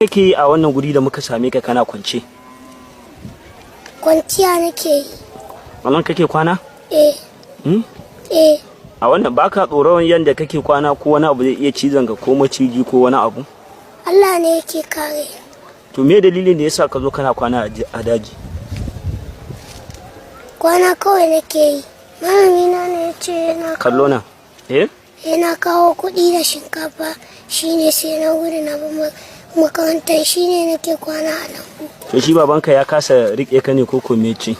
Kake yi a wannan guri da muka same ka kana kwance? Kwanciya nake yi. A nan kake kwana? Eh. Hmm? Eh. A wannan baka tsoron yadda kake kwana ko wani abu zai iya cizon ka ko maciji ko wani abu? Allah ne yake kare. To, me dalilin da yasa ka zo kana kwana a daji? Kwana kawai nake yi. Malamina ne ya ce yana Kallo na, eh. yana kawo kuɗi da shinkafa, shine sai na gudu na bar makarantar, shine nake kwana a lambu. To, shi babanka ya kasa rike ka ne ko ko me ce?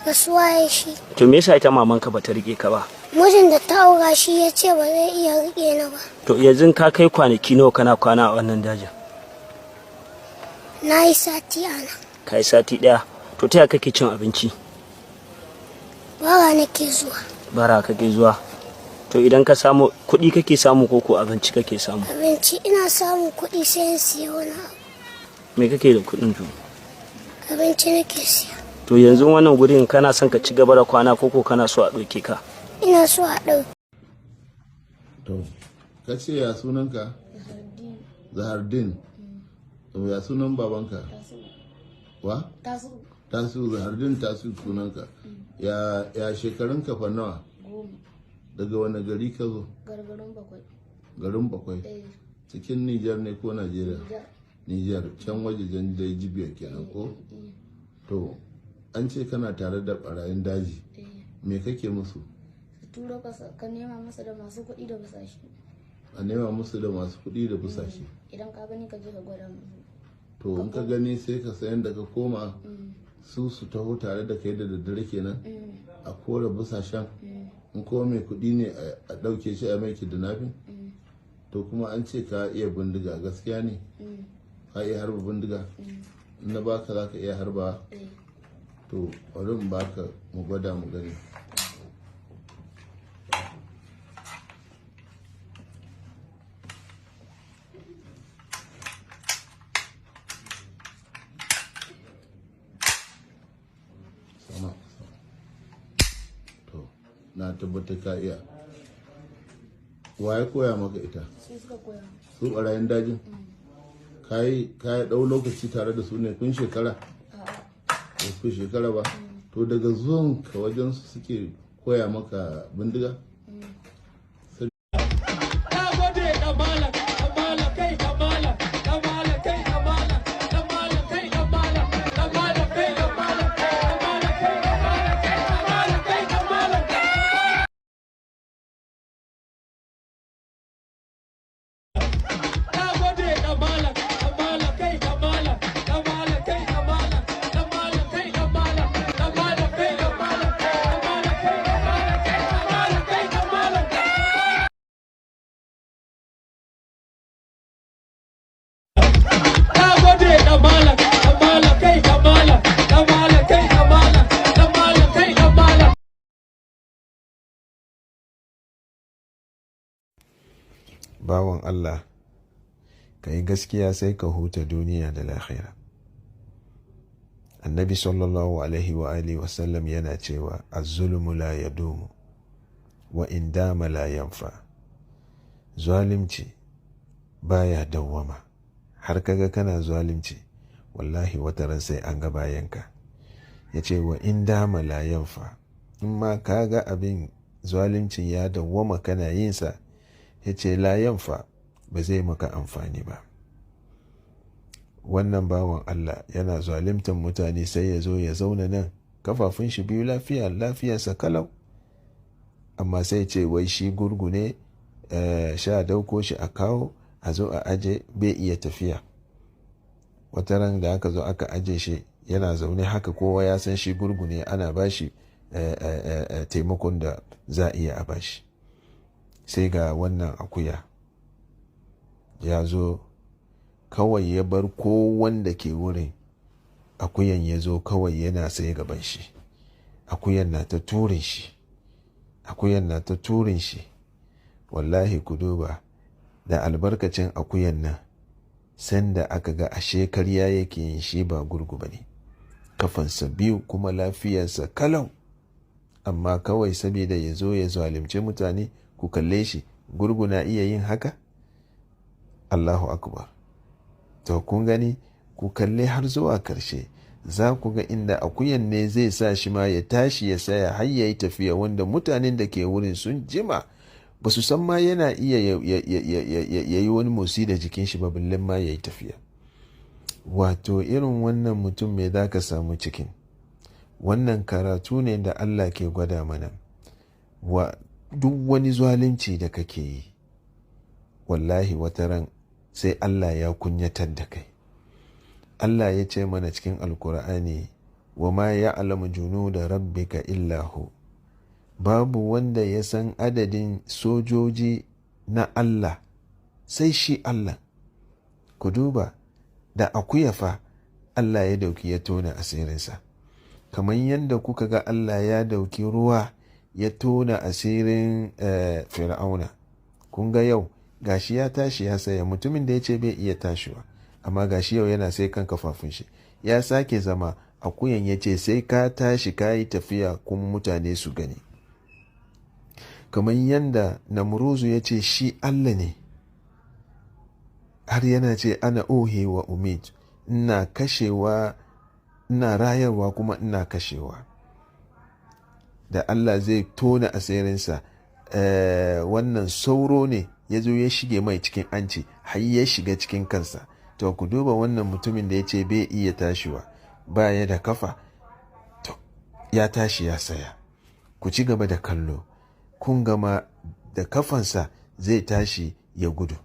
Rasuwa ya shi. To, me yasa ita mamanka bata rike ka ba? Mijin da ta aura shi ya ce ba zai iya rike ni ba. To, yanzu ka kai kwanaki nawa kana kwana a wannan dajin? Na yi sati a nan. Ka yi sati ɗaya. To, ta ya kake cin abinci? Bara nake zuwa. Bara kake zuwa. To, idan ka samu kuɗi kake samu ko ko abinci kake samu? Abinci. Ina samun kuɗi sai in siya wani abu. Me kake da kuɗin to? Abinci nake siya. To, yanzu wannan gurin kana son ka ci gaba da kwana ko ko kana so a ɗauke ka? Ina so a ɗauke. To, ka ce ya sunanka? Zahardin. To, ya sunan babanka? Wa? Tasu. Zahardin Tasu sunanka. Ya shekarunka fa nawa? 10. Daga wani gari ka zo? Gargarin Bakwai. Garin Bakwai. Eh. Cikin Nijar ne ko Najeriya? Nijar. Nijar, can wajejen da Jibiya kenan ko? Eh. To, an ce kana tare da barayin daji. Eh. Me kake musu? Su turo ka, ka nema masa da masu kuɗi da basashe. A nema musu da masu kuɗi da busashe. Idan ka gani, ka je ka gwada musu. To, in ka gani sai ka sayan da ka koma, su su taho tare da kai da daddare kenan, a kore busashen, in kuma mai kuɗi ne a ɗauke shi a mai kidnapping. To, kuma an ce ka iya bindiga, gaskiya ne? Ka iya harba bindiga? In na baka, za ka iya harba? Eh. To, bari in baka mu gwada mu gani. Sama sama. To, na tabbata ka iya. Wa ya koya maka ita? Su suka koya. Su ɓarayin dajin? Kayi ɗau lokaci tare da su ne? Kun shekara? A'a. Ba ku shekara ba. To, daga zuwan ka wajen su suke koya maka bindiga? Na gode, kamala, kamala, kai kamala, kamala, kai kamala, kamala, kai kamala, kamala, kai kamala, kamala, kai kamala, kamala, kai kamala. Na gode, kamala, kamala, kai kamala, kamala, kai kamala, kamala, kai kamala, kamala, kai kamala, kamala, kai kamala, kamala, kai kamala. Na gode, kamala, kamala, kai kamala, kamala, kai kamala, kamala, kai kamala. Bawan Allah, ka yi gaskiya sai ka huta duniya da lahira. Annabi sallallahu alaihi wa alihi wasallam yana cewa: "Az-zulmu la yadumu wa in dama la yanfa." Zalimci baya dawwama. Har kaga kana zalimci, wallahi wata ran sai an ga bayanka. Ya ce: "Wa in dama la yanfa." In ma kaga abin zalimcin ya dawwama kana yinsa, ya ce: "La yanfa", ba zai maka amfani ba. Wannan bawan Allah yana zalimtan mutane, sai ya zo ya zauna nan, kafafun shi biyu lafiya, lafiyarsa kalau, amma sai ce wai shi gurgu ne, sha dauko shi a kawo a zo a aje, bai iya tafiya. Wata ran da aka zo aka aje shi, yana zaune haka, kowa ya san shi gurgu ne, ana ba shi taimakon da za a iya a bashi. Sai ga wannan akuya ya zo kawai ya bar ko wanda ke wurin. Akuyan ya zo kawai yana sai gaban shi. Akuyan na ta turin shi, akuyan na ta turin shi. Wallahi ku duba, da albarkacin akuyan nan, sanda aka ga ashe karya yake yin, shi ba gurgu ba ne, kafansa biyu kuma lafiyarsa kalau, amma kawai saboda ya zo ya zalunce mutane. Ku kalle shi, gurgu na iya yin haka? Allahu akbar. To kun gani, ku kalle har zuwa karshe, za ku ga inda akuyan ne zai sa shi ma ya tashi ya saya har ya yi tafiya, wanda mutanen da ke wurin sun jima ba su san ma yana iya ya yi wani motsi da jikin shi ba, billin ma ya yi tafiya. Wato irin wannan mutum, me za ka samu cikin wannan? Karatu ne da Allah ke gwada mana wa duk wani zalunci da kake yi, wallahi wata ran sai Allah ya kunyatar da kai. Allah ya ce mana cikin Alkur'ani: "وما يعلم جنود ربك إلا هو." Babu wanda ya san adadin sojoji na Allah sai shi Allah. Ku duba da akuya fa Allah ya dauki ya tona asirinsa, kamar yadda kuka ga Allah ya dauki ruwa ya tona asirin Fir'auna. Kun ga yau gashi ya tashi ya saya, mutumin da ya ce bai iya tashiwa, amma gashi yau yana sai kan kafafun shi ya sake zama. Akuyan ya ce sai ka tashi ka yi tafiya kuma mutane su gani. Kamar yadda Namruzu ya ce shi Allah ne, har yana ce: "أنا أحيي وأميت." Ina kashewa, ina rayarwa kuma ina kashewa. Da Allah zai tona asirinsa, wannan sauro ne ya zo ya shige mai cikin anci har ya shiga cikin kansa. To ku duba wannan mutumin da ya ce bai iya tashiwa, ba ya da kafa, to ya tashi ya saya. Ku ci gaba da kallo, kun gama da kafansa zai tashi ya gudu.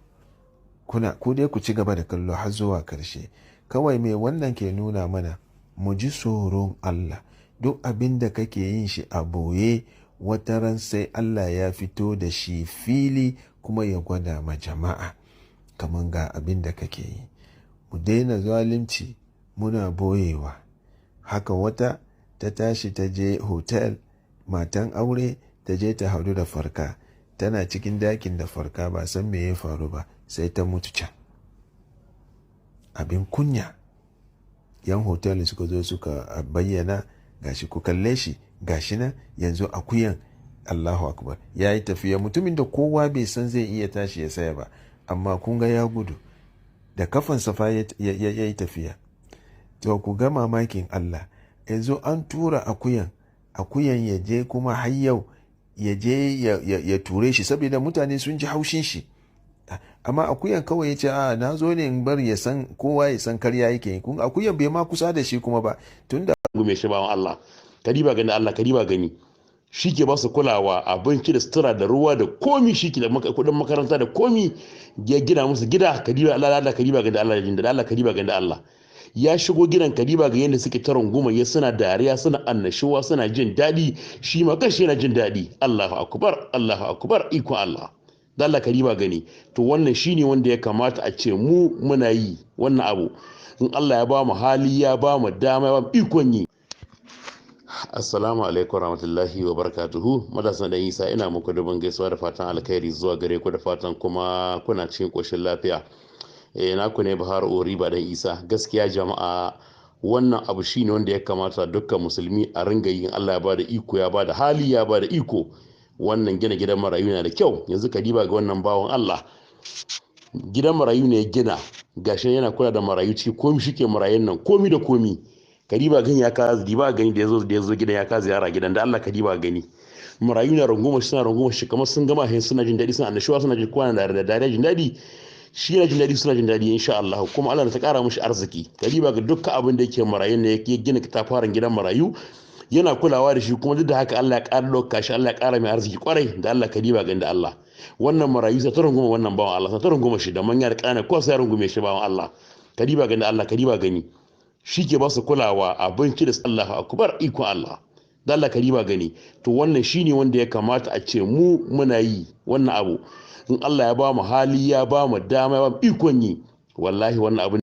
Kuna ku dai ku ci gaba da kallo har zuwa karshe. Kawai mai wannan ke nuna mana? Mu ji tsoron Allah. Duk abin da kake yin shi a boye, wata ran sai Allah ya fito da shi fili kuma ya gwada ma jama'a kamar ga abin da kake yi. Mu daina zalunci muna boyewa. Haka wata ta tashi ta je hotel, matan aure, ta je ta hadu da farka, tana cikin dakin da farka, ba san me ya faru ba, sai ta mutu can. Abin kunya, yan hotel suka zo suka bayyana. Gashi, ku kalle shi, gashi nan yanzu akuyan, Allahu akbar, ya yi tafiya. Mutumin da kowa bai san zai iya tashi ya saya ba, amma kun ga ya gudu da kafan safa ya yi tafiya. To ku ga mamakin Allah, yanzu an tura akuyan, akuyan ya je kuma har yau ya je ya ture shi saboda mutane sun ji haushin shi. Amma akuyan kawai ya ce, "A na zo ne in bar ya san, kowa ya san karya yake." Kun akuyan bai ma kusa da shi kuma ba tunda Gume shi, bawan Allah, kadiba gani, Allah kadiba gani, shi ke ba su kulawa, abinci da sutura da ruwa da komi, shi ke da kudin makaranta da komi, ya gina musu gida. Kadiba Allah, Allah kadiba gani, Allah jin da Allah kadiba gani, Allah ya shigo gidan. Kadiba ga yadda suke taron goma ya, suna dariya, suna annashuwa, suna jin daɗi, shi ma kashi yana jin daɗi. Allahu akbar, Allahu akbar, iko Allah da Allah kadiba gani. To wannan shine wanda ya kamata a ce mu muna yi wannan abu in Allah ya ba mu hali, ya ba mu dama, ya ba mu ikon yi. Assalamu alaikum warahmatullahi wabarakatuhu. Matasan Dan Isa, ina muku dubin gaisuwa da fatan alkhairi zuwa gare ku, da fatan kuma kuna cikin koshin lafiya. Eh, naku ne Bahar Ori ba Dan Isa. Gaskiya jama'a, wannan abu shine wanda ya kamata dukkan musulmi a ringa yin. Allah ya bada iko, ya bada hali, ya bada iko. Wannan gina gidan marayu na da kyau. Yanzu ka diba ga wannan bawan Allah, gidan marayu ne ya gina, gashi yana kula da marayu ciki, komi shike marayun nan, komi da komi. Kadiba gani, ya ka diba gani da yazo gidan, ya ka ziyara gidan da Allah. Kadiba gani, marayu na runguma shi, suna runguma shi kamar sun gama hin, suna jin daɗi, suna annashuwa, suna jin kwana da dariya, jin daɗi, shi yana jin daɗi, suna jin daɗi insha Allah. Kuma Allah ta ƙara mishi arziki. Kadiba ga dukkan abin da yake marayu ne, yake gina katafaren gidan marayu, yana kulawa da shi, kuma duk da haka Allah ya ƙara ɗauka shi, Allah ya ƙara mai arziki kwarai da Allah. Kadiba gani da Allah, wannan marayu sai ta runguma wannan bawan Allah, sai ta runguma shi, da manya da ƙanana ko sai rungume shi, bawan Allah. Kadiba gani da Allah, kadiba gani, shi ke ba su kulawa, abinci da Allahu akbar, iko Allah da Allah kadiba gani. To wannan shine wanda ya kamata a ce mu muna yi wannan abu in Allah ya ba mu hali, ya ba mu dama, ya ba mu ikon yi. Wallahi wannan abu